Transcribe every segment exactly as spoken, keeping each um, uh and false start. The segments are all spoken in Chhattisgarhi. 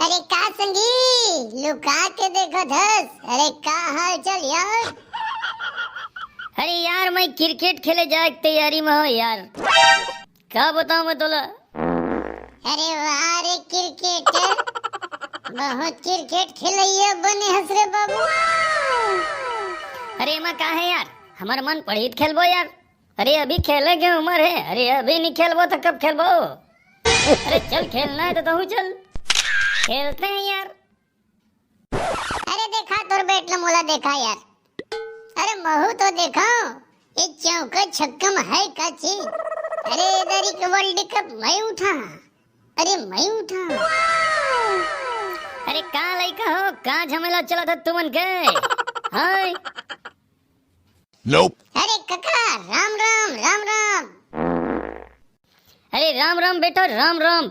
अरे का संगी, लुका के देखत हस? अरे का हाल चाल यार? अरे यार, मैं क्रिकेट खेले जाए के तैयारी में हो यार। का बताऊं मैं तोला? अरे वाह रे क्रिकेटर, बहुत क्रिकेट खेलैया बने हस रे बाबू। अरे एमा का है यार, हमर मन पड़ी त खेलबो यार। अरे अभी खेले के उम्र है, अरे अभी नहीं खेलबो तो कब खेलबो? अरे चल, खेलना है तो तू चल, खेलते हैं यार। अरे देखा तोर बेट ल मोला देखा यार। अरे महू तो देखा, ये चौका छक्का में है का चीज? अरे इधर एक वर्ल्ड कप मैं उठा, अरे मैं उठा। अरे का लइका हो, का झमेला चलत हे तुमन के? हाय। Nope। अरे कका, राम राम, राम राम। अरे राम राम बेटा, राम राम।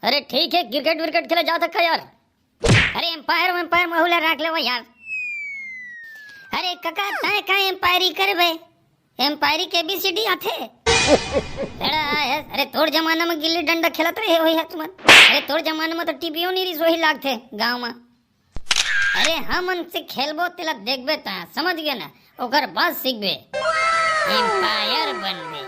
अरे ठीक है, क्रिकेट विकेट खेले जा सकता यार। अरे एम्पायर एम्पायर महू ला राख लेवा यार। अरे कका, तय का एम्पायरी करबे? एम्पायरी के एबीसीडी आथे। लड़ा है। अरे तोर जमाना में गिल्ली डंडा खेलत रहे होही तुमन। अरे तोर जमाना में तो टीवीओ नहीं रिस वही लागथे गांव में। अरे हमन से खेलबो तेला देखबे ता, समझ गए ना? ओकर बाद सीखबे, एम्पायर बनबे।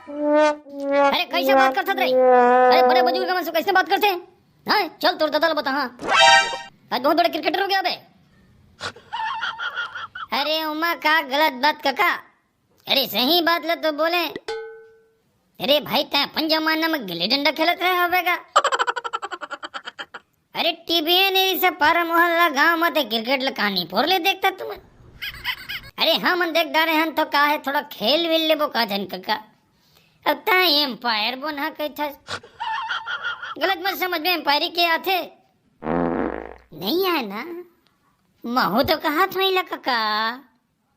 अरे कैसे बात करत रही? अरे बड़े बुजुर्ग मन से कैसे बात करते हैं? हाँ, चल तोर दादा ला बता। हाँ, आज बहुत बड़े क्रिकेटर हो गया बे। अरे उमा का गलत बात कका। अरे सही बात ला तो बोले। अरे भाई, तै अपन जमाना में गिल्ली डंडा खेलत रहे होबे का? अरे टीवी नहीं से पारा मोहल्ला गांव में ते क्रिकेट ला कहानी पोर ले देखता तुम। अरे हमन देख डारे हन तो का है, थोड़ा खेल वेल लेबो का जन कका। अब तै एम्पायर बन हा कही था। गलत मत समझ में, एम्पायरी के आथे? नहीं आए ना? महू तो कहा था ला कका।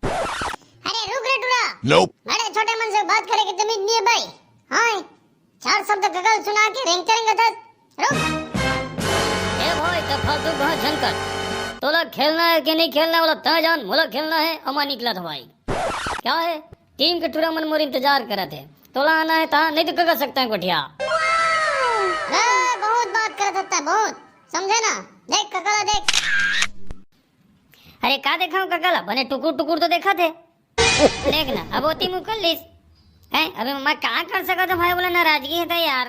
अरे रुक रे टूरा। Nope। बड़े छोटे मन से बात करे के तमीज नहीं है भाई। हाँ, चार शब्द कका ल सुना के रेंगते रेंगत हस। रुक। ए भाई, ते फालतू कहाँ झन कर। तोला खेलना है कि नहीं खेलना वाला तय जान, मोला खेलना है, अमा निकला था भाई। क्या है? टीम के टूरा मन मोर इंतजार करत हे। तोला आना है ता, नहीं तो कका सकता है गोठिया। ए, बहुत बात करत हस तै, बहुत। समझे ना? देख कका ला देख। अरे का देखाऊं कका ला, बने टुकुर टुकुर तो देखत हे। देख ना, अब ओती मुकर लिस। हैं, अबे मैं का कर सकत हूँ भाई, बोला नाराजगी है तो यार।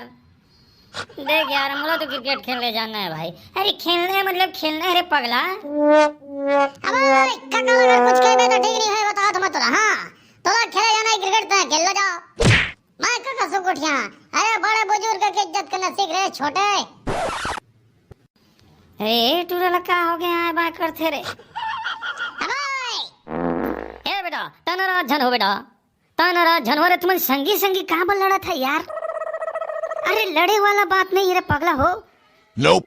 देख यार, मोला तो क्रिकेट खेलने जाना है भाई। अरे खेलना है मतलब खेलना है रे पगला। अबे कका ला अगर कुछ कहबे तो ठीक नहीं है, बता तो मत तोला, हाँ। तोला खेले जाना है क्रिकेट, तो खेल ला जा। मैं का कसो गोठिया। अरे बड़े बुजुर्ग के इज्जत करना सीख रे छोटे। ए टूरा ला का हो गया है, बात करते रे। अबे! ए बेटा, तै नाराज झन हो बेटा, तै नाराज झन हो रे। तुमन संगी संगी का बर लड़त है यार? अरे लड़े वाला बात नहीं रे पगला हो। Nope।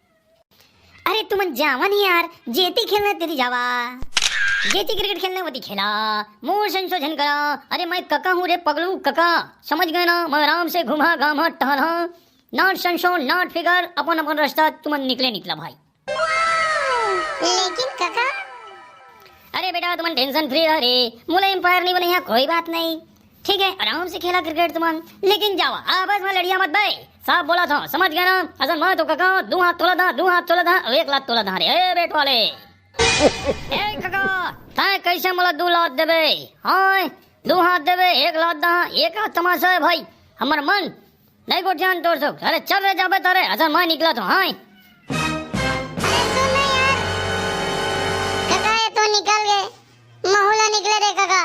अरे तुमन जावा नहीं यार, जेती खेलना तेती जावा, जेती क्रिकेट खेलना वती खेला, मोर संसो झन करा। अरे मैं कका हूँ रे पगलू कका, समझ गए ना? मैं आराम से घूमा घामा टहला, not संसो not figure, अपन अपन रास्ता तुमन निकले निकला भाई। लेकिन कका। अरे बेटा तुमन टेंशन फ्री रह रे, मोला एम्पायर नहीं बने यहाँ कोई बात नहीं। ठीक है, आराम से खेला क्रिकेट तुमन, लेकिन जावा आपस में लड़िया मत बे। साफ बोला था, समझ गया ना? असन मैं तो कका दू हाथ तोला था, दू हाथ तोला था, एक लात तोला था रे। ए बेट वाले, ए कका, तै कैसे मोला दू लात देबे? हाँ, दू हाथ देबे, एक लात दा, एक हाथ तमाशा है भाई। हमर मन नहीं गोठियान तोर सो। अरे चल रे जाबे तारे, असन मैं निकला था। हाँ। अरे सुन ना यार, कका ये तो निकल गए, महू ला निकले रे कका।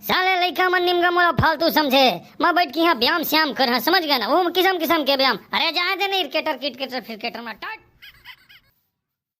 साले लइका मन निमगा मोला फालतू समझे, मैं बैठ के यहाँ व्यायाम श्याम कर, हाँ, समझ गए ना? वो किसम किसम के व्यायाम। अरे जाए दे नहीं, क्रिकेटर किट क्रिकेटर फिर क्रिकेटर में टाइट।